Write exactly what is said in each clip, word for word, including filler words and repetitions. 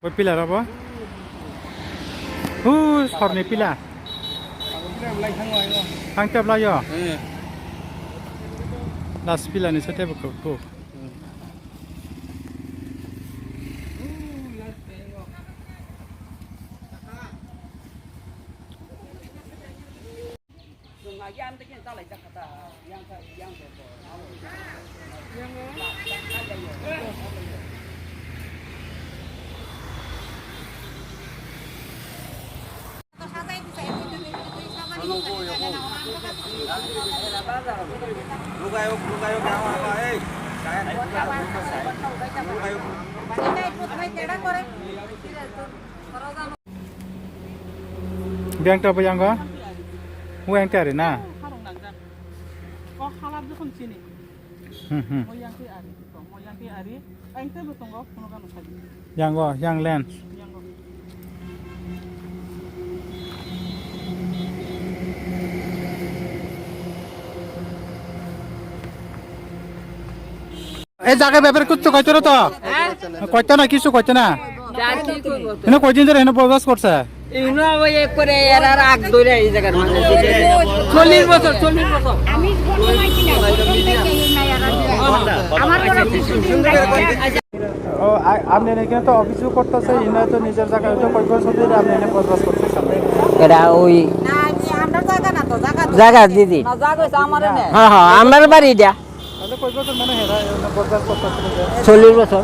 Oi pillar abo. Hu sorni pillar. Thang tep layo. Last pillar ni sete bukuk. Biyang ta biyang go? Hu yang ta ri na? Harung nangjak. O halap jokhon chini. Hmm, hmm. Mo yang twi ari. Mo yang twi ari. Ang tei bo tongo, kuno gano sadi. Yang go, yang lens. Yang go. এই জায়গার ব্যাপারে কিচ্ছু কইতো না তো? কইতো না, কিছু কইতো না। জানি কি করবো তো? এনে কয়দিন ধরে এনে বসবাস করছে? ইনো ওই এক করে এরা রাগ ধরে এই জায়গার মানুষ। চল্লিশ বছর, চল্লিশ বছর। আমি ঘটনা কিনা, ঘটনা কিনা, এরা আমার কোনো কিছু চিন্তা নাই। ও, আ-, আপনি এখানে তো অভিযোগ করতেছে, ইনো তো নিজের জায়গায় হয়তো কয় বছর ধরে আপনি এনে বসবাস করতেছেন। এরা ওই না, আমি আমরা জায়গা না তো, জায়গা তো। জায়গা দিদি। না, জায়গা হইছে আমার এনে। হ্যাঁ, হ্যাঁ, আমার বাড়ি এটা। তাহলে কয় বছর মানে হেরা এনে বসবাস করতেছিল যে? চল্লিশ বছর।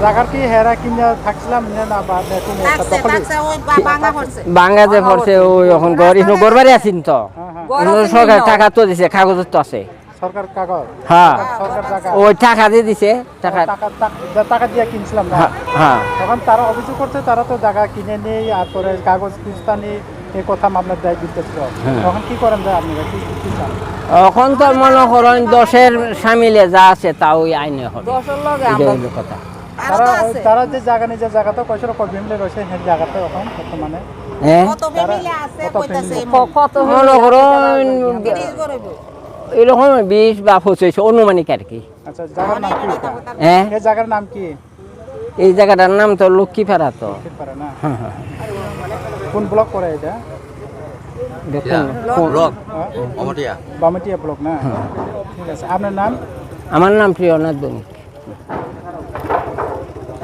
জায়গার কি হেরা কিনা থাকছিলাম না, না বা নেটে নেই? একটা থাকছে, দখলই? থাকছে, ওই বা-, ভাঙা পড়ছে। ভাঙা যে পড়ছে, ওই এখন ঘর, ইনো ঘর বাড়ি আছেন তো। হ্যাঁ, হ্যাঁ। ঘর অন্য আছে সরকার নিল। টাকা তো দিছে, কাগজ তো আছে। সরকার কাগজ? হ্যাঁ। সরকার জায়গা? ওই টাকা দিয়ে দিছে, টাকা। টাকা, টাক-, যা টাকা দিয়ে কিনছিলাম না? হ্যাঁ, হ্যাঁ। এখন তারা অভিযোগ করছে, তারা তো জায়গা কিনে নেই, আর পরে কাগজ কিস্তা নেই। এই কথা মামলা দায় দিতেছিল। হ্যাঁ। তখন কি করেন যায় আপনারা? কি, কি, কি চান? এখন তো মনে করেন দশের সামিলে যা আছে তা ওই আইনে হবে। দশের লগে এটাই আমরা হলো কথা। আরো তারা তো ওই, আছে। তারা যে জায়গা, নিজের জায়গা তো কয়শো কয় ফ্যামিলি রয়েছে, সেই জায়গাতে এখন বর্তমানে হ্যাঁ? কত তারা ফ্যামিলি আছে কত কইতাছে ফ্যামিলি? এমন? ক-, কত মনে করেন তিরিশ ঘর হইব। এরকম বিশ বা পঁচিশ আনুমানিক আর কি। আচ্ছা, জায়গার নাম কি এটা? হ্যাঁ? এই জায়গার নাম কি? এই জায়গাটার নাম তো লক্ষ্মীপাড়া তো। লক্ষ্মীপাড়া না? হ্যাঁ, হ্যাঁ। কোন ব্লক পড়ে এটা? দেখুন, ইয়া, কোন ব্লক, হ্যাঁ? বামটিয়া। বামটিয়া ব্লক না? হ্যাঁ। ঠিক আছে, আপনার নাম? আমার নাম প্রিয়নাথ বণিক।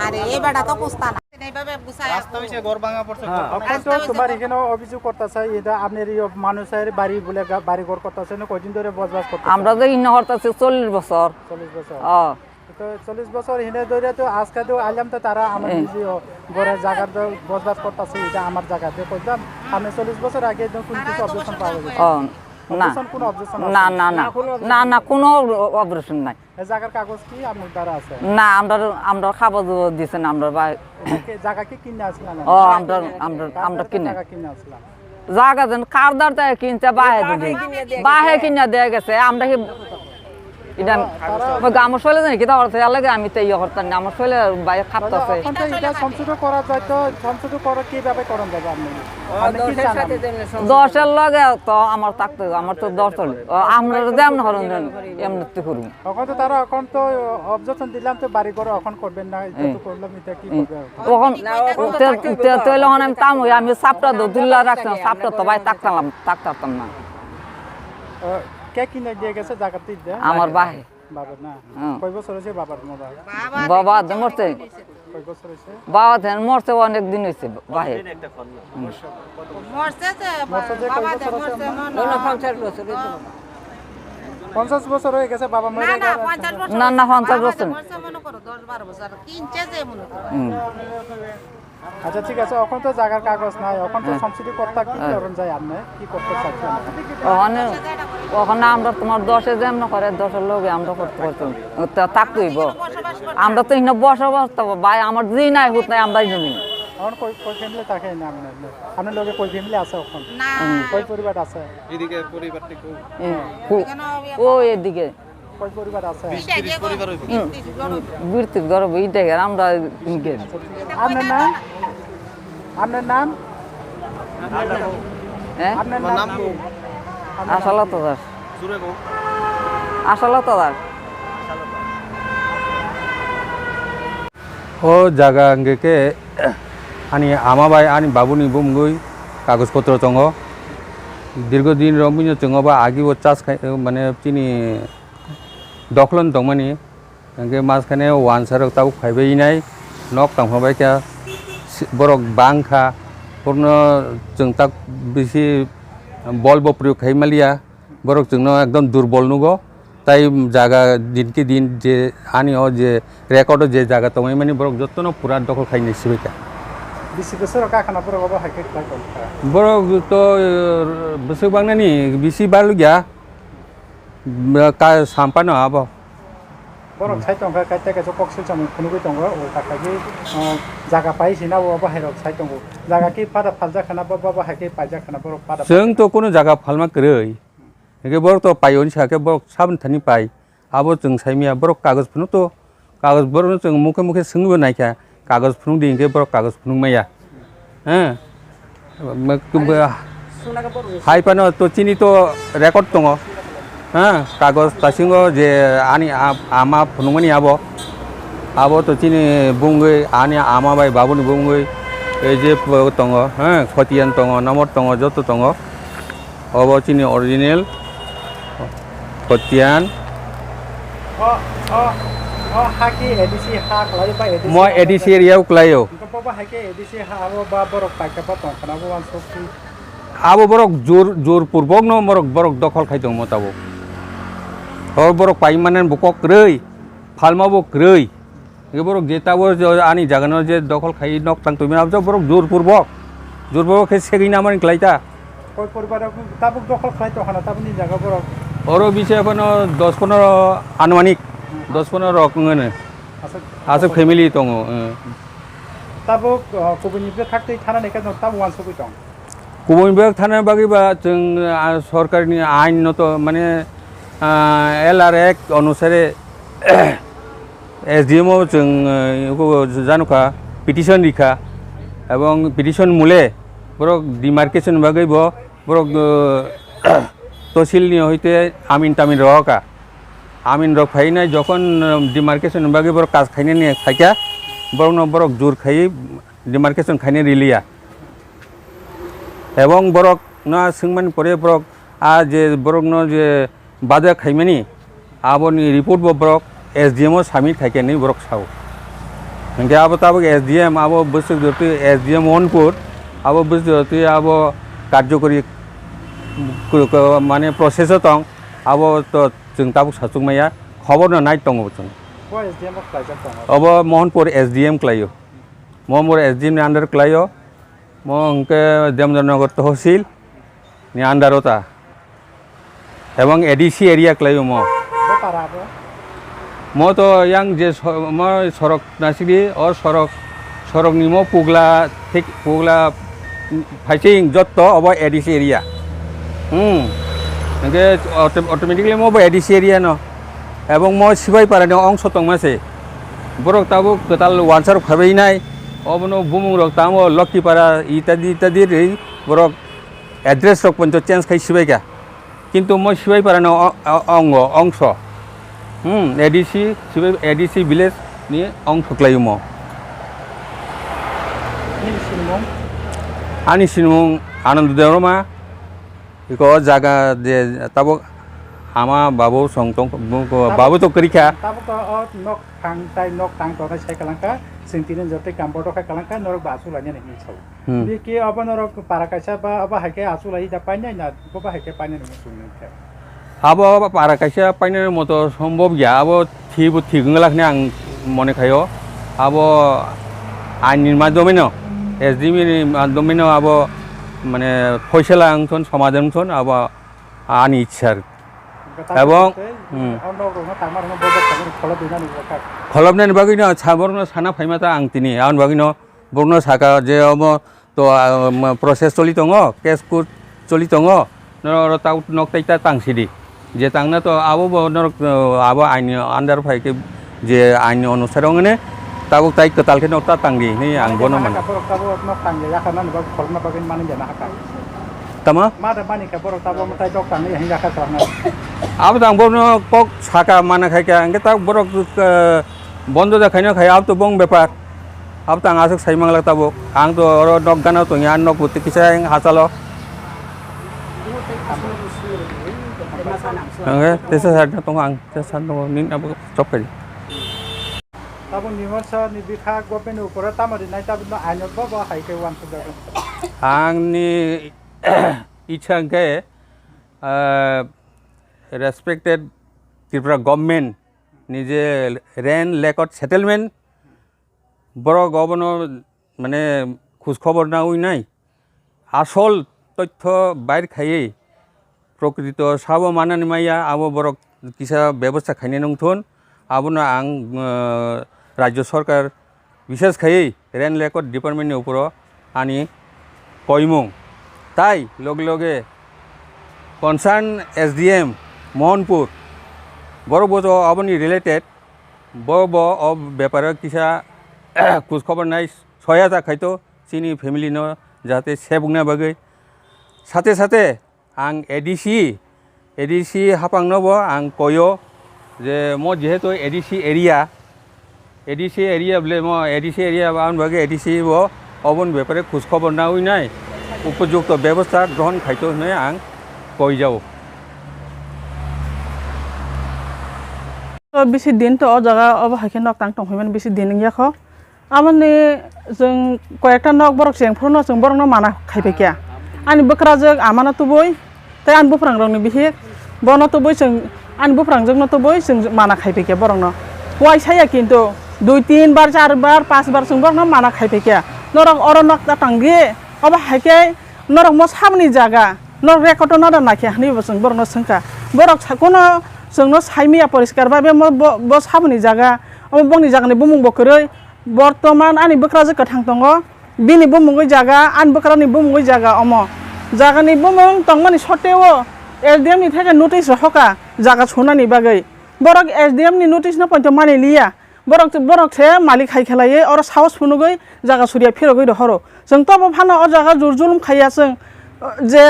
আরে, এই বেটা তো কুস্তা না। এইভাবে গুছায় রাস্তা হইছে, ঘর ভাঙা পড়ছে, হ্যাঁ। ঘর ভাঙা। এখন তো তোমার এখানে অভিযোগ করতেছে, এটা আপনার এই মানুষের বাড়ি বলে গা-, বাড়ি ঘর করতেছে না, কয়দিন ধরে বসবাস করতেছে? আমরা তো ইন্না করতেছি চল্লিশ বছর। চল্লিশ বছর? হ্যাঁ। তো চল্লিশ বছর হিনে ধরে তো আজকে তো আইলাম তো তারা আমার এ। নিজে ঘরে জায়গা তো বসবাস করতেছে, এটা আমার জায়গা। তো কইতাম, আপনি চল্লিশ বছর আগে তো কোনো কিছু অবজেকশন পাওয়া গেছে? ও, না। অবজেকশন, কোনো অবজেকশন না, আছে? না, না। না, কোনো অবজেকশন। না, না, কোনো অবজেকশন নাই। এই জায়গার কাগজ কি আপনার দ্বারা আছে? না, আমরা, আমরা কাগজ দিছে না, আমরা ভাই। এটা কি জায়গা কি কিনে আসলেন? ও, আমরা, আমরা, আমরা তারপরে তো কিনে। জায়গা কিনে আসলাম। জাগা যেন কারদার তাই কিনতে বাহে দিদি। বাহে কিনে দিয়ে গেছে। আমরা কি এটা ওই গামর শৈলে জানি কিতা করতে লাগে আমি তো ইয়ে করতাম না। আমার শৈলে বাইরে খাটতে আছে। এখন তো এটা সংশোধন করা যায় তো, সংশোধন করা কিভাবে করা যাবে আপনি? আপনি কি চান আপনি? দশের লগে তো আমার থাকতে হবে, আমার তো দশ হলে। ও, আমরা যদি এমন হরণ দেন, এমনি তো করুন। এখন তো তারা এখন তো অবজেকশন দিলাম তো বাড়ি ঘর এখন করবেন না, এটা তো করলাম, এটা কি করবে এখন? তখন না, এখন তো তে-, থাকতে তে-, হবে। তৈলে অনেক দাম হই, আমি সাপটা দো দুল্লা রাখতাম, সাপটা তো ভাই থাকতাম, থাকতাম না। আহ, কে কিনে দিয়ে গেছে জায়গাটি? আমার ভাই। বাবার না? হুম। কয় বছর হয়েছে বাবার মরা? বাবা মরছে। কয় বছর হয়েছে? বাবা ধ্যান মরছে অনেক দিন হয়েছে, ভাই। মরছে যে মরছে যে কয় বাবা বছর হয়েছে মরছে আপনার? মনে হয়। পঞ্চাশ বছর হয়েছে। পঞ্চাশ বছর হয়ে গেছে বাবা না, মরে না, গেছে। পঞ্চাশ বছর না, না, হয়েছে। পঞ্চাশ বাবা বছর। মরে মনে করো দশ বারো বছর। কিনছে যে মনে করো। হুম। আচ্ছা, ঠিক আছে, এখন তো জায়গার কাগজ নাই, এখন তো হ্যাঁ। সংসদে কর্তা কি হ্যাঁ। করেন যায় আপনি? কি করতে চাচ্ছেন? ওখানে, ওখানে আমরা তোমার দশে যেমন করে, দশের লোকে আমরা করতে পারতাম। তা থাকতে হইব। আমরা তো এখানে বসবাস করতে হবে। ভাই, আমার জি নাই, হুত নাই, আমরা এখানে। এখন কই, কই ফ্যামিলি থাকে না আপনার? আপনার লগে কই ফ্যামিলি আছে এখন? না। হুম। কই পরিবার আছে? এদিকে পরিবারটি খুব এ, হ্যাঁ। কো-, ও এদিকে। কয় পরিবার আছে? বিশ তিরিশ পরিবার হইব। হুম, হুম, বিশ তিরিশ ঘর হইব, এই দেখেন, আমরা ইনকে। আপনার নাম? আপনার নাম? হ্যাঁ? আপনার আমার নাম নাম কি? আশালতা দাস। জুড়ে কও। আশালতা Das. O jaga hwnkhe khe ani ama bai ani babuni bumungwi kagoj potro tongo. Dirgo din romwino chwng obo agi o chas khai, mane chini dokhlono tongmani. Hwnkhe maskane wansarok tabuk phaibai nai, nok tangpha bai kha, si-, borok bang kha, borokno chwng tak bisi bol bo proyog khai maliya, borok chwngno ekdom durbol nugo, tai jaga din ki din je ani o je record o je jaga tongwi mani borok jotono pura dokhol khainai sibai kha. Bisi bwswk rok kha khana borok obo hai khe khlai tong kha. Borok to, eh, bwswk bangnani bisi balugya. Ba ka sampano abo. Borok sai tongkha, kaisa kaisa kok silchamo phunugwi tongo, ulta khaigwi, ah, jaga pai sina bo, bo hairok sai tongo. Jaga ki pada phaljak khana bo, bo, bo hai khe paijak khana borok pada. Chwng to kunu jaga phalma kwrwi. Hwnkhe borok to paio hinsa khe borok saboni thani pai. Abo chwng saimaya, borok kagoj phunuk to. Kagoj borokno chwng mukhe mukhe swngwi bo naikha, kagoj phunuk di hinkhe borok kagoj phunuk maya. He? Hai phano to chini to record tongo. He? Kagoj tasingo je ani a-, ama phunukmani abo. Abo to chini bungwi, ani ama bai babuni bungwi, ei je tongo, he? Khotiyan tongo, nomor tongo, joto tongo. Obo chini original Khotiyan. O, o, o ha ki A D C ha kwlaio ba A D C Mo ha A D C area o kwlaio. Hwnkhe bo ba hai khe A D C ha abo ba borok paikha ba tong khana bo wansuk si. Abo borok jor, jor purbok no borok, borok dokhol khai tongmo tabuk. Hor borok pai mane bo kok kwrwi, phalma bo kwrwi. Hwnkhe borok je tabuk je ani jagano je dokhol khai nok tang tongmani, abo borok jor purbok, jor purbok khe segwi namani kwlai ta. Koi poribar rok tabuk dokhol khlai tong khana tabukni jaga borok? Oro bisi phano dos pondro anumanik, dos pondro rok wngmano. Aswk, aswk family tongo, eh. Tabuk, ah, kubuni bwkhak twi thana ni khe tabuk wansugwi tong. Kubun bag thana bagwi ba chwng, ah, sorkarni ain no to mane, ah, L R Act onusare S D M o chwng, ah, iko janukha petition rikha ebong petition mule borok demarcation bagwi bo borok, ah, tosil ni hoite amin tamin rohoka. Amin rok phainai jokhon, ah, demarcation bagwi borok kaj khainani phaikha borokno borok jur khai demarcation khainai riliya. Ebong borok no swngmani pore borok a je borok no je baja khaimani aboni report bo borok S D M o submit khaikhe hinwi borok sao. Hwnkhe abo tabuk S D M abo bwswk jotwi S D M Mohanpur abo bwswk jotwi abo karjokori ku-, ku-, mane process o tong abo to chwng tabuk sachukmaya khobor no nai tongo chwng. Bo S D M o khlaijak tongo. Obo Mohanpur S D M kwlaio. Mohanpur S D M ni under kwlaio. Mo hwnkhe Damodar Nagar Tohsil ni under o ta. Ebong A D C area kwlaio mo. Bo para abo? Mo to yang je so-, mo sorok nasidi, o sorok, sorok ni mo pugla thik, pugla phaising jotto obo A D C area. Hmm. Hwnkhe auto-, automatically mo bo A D C area no. Ebong mo Sibai para ni ongso tongma se. Borok tabuk kwtal wansar phaibai nai. Obono bumung rok tamo Lokhi para itadi itadi ri borok address rok poncho change khai sibai kha. Kintu mo Sibai para no o-, o-, ongo, ongso. Hmm, A D C, Sibai A D C village ni ongso kwlaio mo. Nini sinimung? Ani sinimung Anand Debbarma. Iko o jaga je tabuk ama babu song tong, bu-, ko-, tabuk, babu to kwrwi kha. Tabuk to o nok thang tai nok tang tongnai sai kwlang kha, chwng tini jotoi kam bodo khai kwlang kha, norok ba achuk lainani hinwi sao. Hmm. Biki obo norok para kaisa ba obo hai khe achuk lai da painai na, bo ba hai khe painai nungwi chwng nung khe. Abo para kaisa painani moto sombhob ya, abo thwi bo thwi wngla hwnwi ang mone khaio. Abo aini madhyomeno, S D M ni madhyomeno abo mane phoisala wngthon, somadhan wngthon, abo ani ichha. Ebong, hmm. Kholopnani bagwino saborno sana phaima ta ang tini, aboni bagwino borokno saka je omo to, ah, ma, process choli tongo, case court choli tongo, norok oro ta nok tai ta tang sidi. Je tangna to abo bo norok, ah, abo aini under phai khe je aini onusare wngmani tabuk tai kwtal khe nok ta tang di hinwi ang bono mano. Borok tabuk nok tang ya yakha nani bagwi kholopna bagwi mani jana hakha. Tama? Ma da mani khe borok tabuk tai dok tang ya hinwi yakha kholopna. Abo tang bono kok saka mana khai khe hingke ta borok, ah, bondo da khaino khai abo to bong bepar. Abo tang aswk sai mangla tabuk. Ang to oro nok gana tongya, nok buti kisa ang hachalo. Ang tesa sa tongo ang, tesa sa tongo nin abo chop kai. Tabuk ni masa ni bikha government ni upore tamo rinai tabuk no aino bo bo hai ke wan suda. Ang ni ichha hingke, ah, respected Tripura government ni je land record settlement, borok obono mane khoj khobor naui nai, asol tothyo bair khaiwi, prokrito sabo manani maya, abo borok kisa bebosta khainai nongthun, abono ang, eh, rajyo sorkar, bishes khaiwi land record department ni uporo ani koimung. Tai loge loge concern S D M Mohanpur, borok bo to aboni related, bo bo o beparo kisa khoj khobor nai soya ta khaito chini family no jate sebukna bagwi. Sate sate ang A D C, A D C hapang no bo ang koyo je mo jehetu A D C area, A D C area bole mo A D C area aboni bagwi A D C bo oboni bepare khoj khobor naui nai upojukto bebosta grohon khaito hinwi ang koi jao. To bisi din to o jaga obo hai khe nok tang tong phaimani bisi din wngya kho. Aboni chwng koi ekta nok borok cheng phuru no chwng borok no mana khai phaikya. Ani bwkrajwk amano tubui tei ani buprangrokni bihik bono tubui chwng ani buprangjwkno tubui chwng mana khai phaikya borokno. Uaisa ya kintu dui tin bar, char bar, panch bar chwng borokno mana khai phaikya. Norok oro nok ta tangdi obo hai khe norok mo saboni jaga, norok record-o nada naikhe hinwi bo chwng borokno swngkha. Borok sa-, kono chwngno saimaya poriskar babe mo bo, bo saboni jaga, omo bongni jagani bumung bo kwrwi. Bortoman ani bwkrajwk kwthang tongo, bini bumungwi jaga, ani bwkrani bumungwi jaga omo. Jagani bumung tongmani sotteo S D M ni theke notice rohoka jaga sunani bagwi. Borok S D M ni notice no poito mani liya. Borok, borok se malik hai khelaiwi oro sahos phunugwi jaga suriya phirogwi rohoro. Chwng tobo phano o jaga jur julum khaiya chwng, je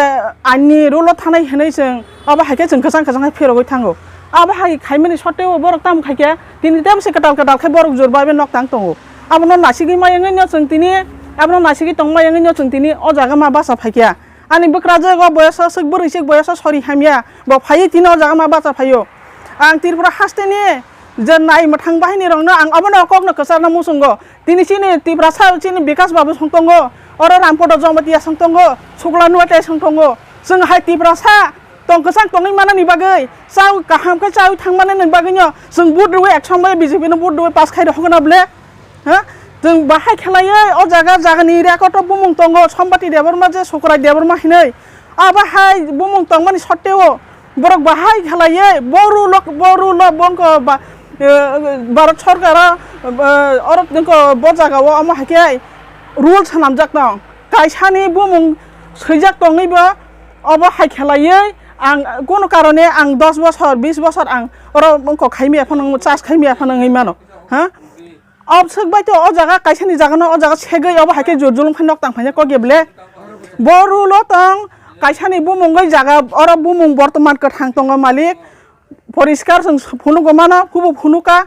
aini rule o thanai hinwi chwng abo hai khe chwng kwchang kwchang khe phirogwi thango. Abo hai khaimani sotteo borok tamo khai khe tini tamo se kwtal kwtal khe borok jur bai bai nok tang tongo. Abono nasigwi ma wngwi no chwng tini, abono nasigwi tong ma wngwi no chwng tini o jaga ma bacha phai khe. Ani bwkrajwk o boyoso swk bwrwi swk boyoso sori hamya bo phaiwi tini o jaga ma bacha phaio. Ang Tripura hasteni je nai mwthang bahinirokno ang obono kokno kwcharna muchungo. Tini chini Tiprasa chini Bikas Babu song tongo, oro Rampodo Jamatia song tongo, Sukla Nuatia song tongo. Chwng hai Tiprasa tong kwchang tongwi manani bagwi, chao kaham khe chawi thang manani bagwino chwng vote rwi ek somoi B J P no vote rwi pass khai rw hokna bwle. Ha? Chwng bahai khlaiwi o jaga jagani record o bumung tongo, Sombati Debbarma je Sukrai Debbarma hinwi. Abo hai bumung tongmani sotteo borok bahai khlaiwi bo rule o, bo rule o bongko ba, eh, Bharat Sarkar o, eh, oro bongko bo jaga o omo hai khe rule swnamjak tong. Kaisani bumung swijak tongwi bo obo hai khlaiwi ang kono karone ang dos bosor, bis bosor ang oro bongko khaimya phano, charge khaimya phano wngwi mano. Ha? Obswk bai to o jaga kaisani jaga no o jaga segwi obo hai khe jur julum khe nok tang phaina kok ya bwle. Bo rule o tong kaisani bumung oi jaga oro bumung bortoman kwthang tongo malik. Poriskar chwng phunugo mano, hubo phunuka.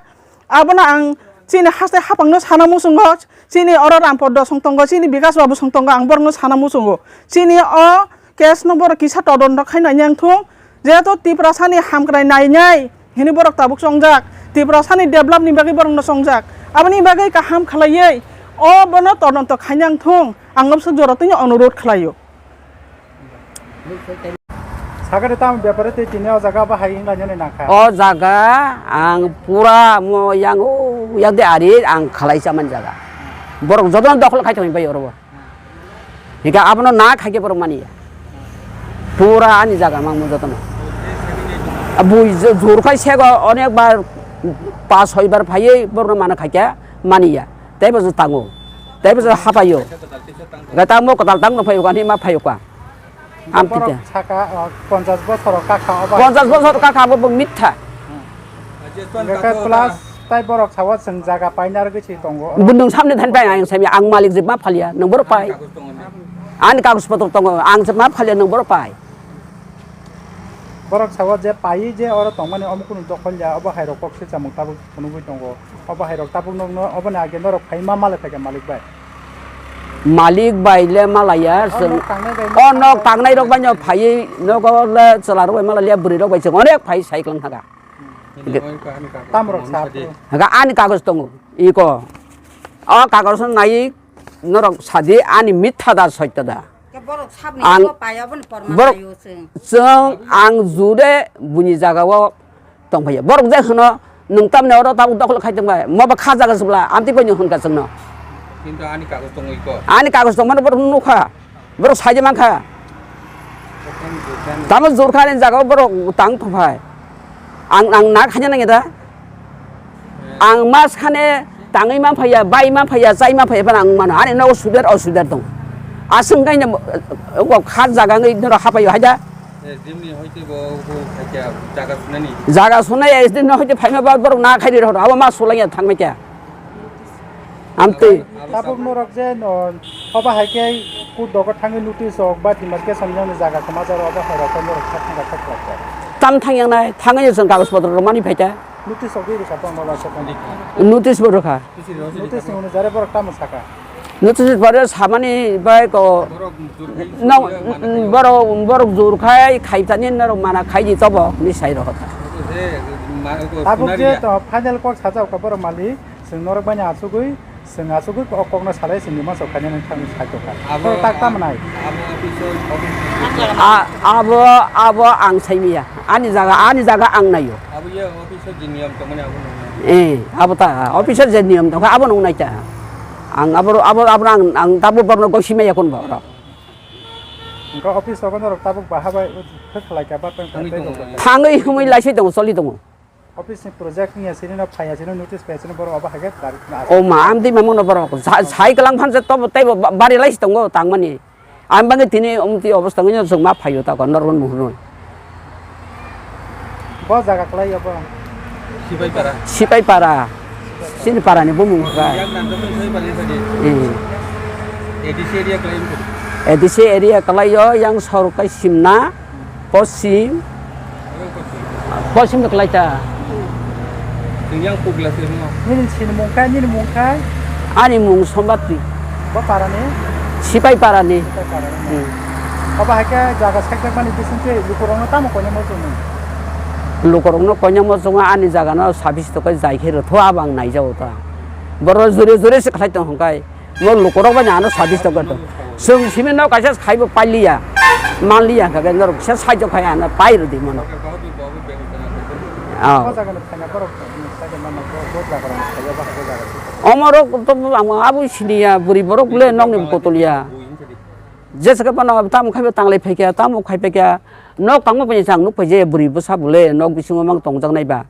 Abono ang chini haste haphang no sana muchungo, chini oro Rampor dosong tongo, chini Bikas Babu song tongo, ang borok no sana muchungo. Chini o case no borok kisa todonto khai nai yang thung, jehetu Tiprasa ni hamkrai nainai hini borok tabuk chongjak, Tiprasa ni develop ni bagwi borok no chongjak, aboni bagwi kaham khlaiwi o bono todonto khai nang thung, ang obswk jora twi onurodh khlaio. Hakhe tamo bepare tei tini o jaga bahai wnglainani nangkha. O jaga ang pura mo yang o yak de ari ang khalai chamani jaga. Borok jotono dokhol khai tongwi bai oro bo. Hingke abono na khaikhe borok mani ya. Pura ani jaga mangmo jotono. Bui jur khai sego onek bar pas soi bar phaiwi borokno mana khaikhe mani ya. Tei bo tango. Tei bo hapaio. Ga tangmo kwtal tangno phaio ani ma phaio ka. Amtwi borok te. Saka, uh, ponchas bosor kakha obo. Ponchas bosor kakha abo bo mitha. Hingke plus tai borok sawa chwng jaga paina rwgwi se tongo. Bundung samni thani pai ang sami ang malik jebma phalia nang borok pai. Ani kagoj potro tongo ang jebma phalia nang borok pai. Borok sawa je pai je oro tongmani omo kunu dokhol ya obo hai rok kok se chamung tabuk phunugwi tongo. Obo hai rok tabuk nokno oboni age norok phai ma male thake malik bai. Malik bai le malaya o chwng. Nok tangnai bai o nok tangnai rok bai no phaiwi nogo le chwla rok bai malaya bwrwi rok bai chwng onek phai cycling haga. Tamrok sa. Haga ani kagoj tongo iko. O kagoj no nai norok sadi ani mitha da sotya da. Ke borok sabni ang abo pai aboni porma borok nayo chwng. Chwng ang jure buni jaga o tongphaiya. Borok je hwno nwng tamni oro tabuk dokhol khai tongbai. Moba kha jaga sibla amtwi bai hwnkha chwngno. Kintu ani kagoj tongwi ko. Ani kagoj tongmano borok nukha. Borok saide mankha. Tamo jurkha ni jaga o borok tang thongphai. Ang, ang na khaina nangya da. Ang mas khane tangwi man phaiya, bai man phaiya, chai man phaiya phano ang mano. Ani nogo sudar osudar tong. Aswng kaina, o kha jaga wngwi norok hapaio haida. S D M ni hoite bo, bo khaikya jaga sunani. Jaga sunai S D M ni hoite phaima ba borok na khairi rok. Abo ma sulaiya thangmai kya. Amtwi. Tabuk norok je no, obo hai khe court dogo thangwi notice rok ba demarcation ni jaga kwma jaro obo hai rok norok kha thangkha kha khlai kha. Tam thang yang nai, thangwi chwng kagoj potro rok mani phaikha. Notice rok rwkha tong nola se thang. Notice bo rwkha. Notice ni hwnwi jare borok tamo sakha. Notice pore samani bai ko. Borok jurkhai nong, suriya mana khaio. Borok, borok jurkhai khaitani norok mana khaidi tobo ni sai rok. Tabuk je to final court sajak ka borok mali. Chwng norok bai asugwi, chwng asugwi o kokno salai chwngni masa khainani thangwi sai tongkha. Abo tak tamo nai? Abo office o, office o. A-, abo, abo ang saimanya. Ani jaga, ani jaga ang naio. Abo ye office o je niyom tongmani abo nung nai. Eh, abo ta, office o je niyom tongkha, abo nung nai ta. Ang abo, abo, abo ang, ang tabuk borno gosi maya kun borok. Engka office o norok tabuk baha bai, khe khlai ka ba tong. Thangwi tongo. Thangwi humui laisai tongo, choli tongo. Office ni project ni asini no phai asini notice phai asini borok abo hai khe dari khna asini. O ma, amtwi mamung no borok. Sa-, sai kwlang phan se tobo teibo ba-, bari lai si tongo tangmani. Ang bangwi tini omtwi obostha wngwi no chwng ma phaio ta ko norok no muhunwi. Bo jaga kwlai obo. Sipaipara. Sipaipara. Sini para ni bumung kha. Yang nang tong sai bali tadi. Hmm. A D C area kwlai. A D C area kwlai o yang sorok kai simna. Posim. Posim de kwlai ta. Yang pugla sirmo. Nini sini mungkai, nini mungkai. Ani mung Sombati. Bo parani? Sipai parani. Sipai parani. Hmm. Obo hai khe jaga saikjakmani bisingtwi lukurokno tamo koinai muchungo? Lukurokno koinai muchungo ani jagano sabis tokai jai khe rwtho abo ang naijago ta. Boro jure jure se khlai tong hwnkai. Mo lukurok bai ano sabis tokai to. Chwng simi no kaisa khaibo pailiya. Manliya hwnkha khe norok kisa saijo khai ano pai rwdi mano. Oh. Omorok to abo siniya bwrwi borok le nokni botol ya. Jesa khe bono tamo khai tanglai phaikha, tamo khai phaikha, nok tangma bai chang nuk phai je bwrwi bwsa bole nok bisingo mang tongjaknai ba.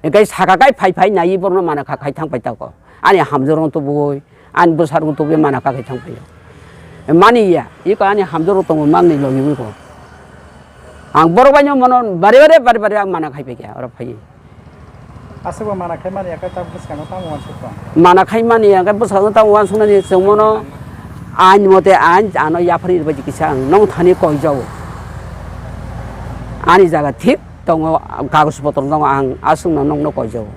Enkai saka kai phai phai nai borno mana kha khai thang pai tako. Ani hamjwk rok tubui, ani bwsa rok tubui mana kha khai thang pai. Mani ya, iko ani hamjwk rok tongo mang ni logi iko. Ang borok bai no mono bare bare bare bare ang mana khai phaikha oro phai. Aswkbo mana khai mani ya khe ta bwskango tamo uansuk tong? Mana khai mani ya khe bwskango tamo uansuknani chwng mono ain mote ain ano yaphar ni bai kisa ang nong thani koi jago. Ani jaga thik tongo, kagoj potro tongo ang aswkno nongno koi jago.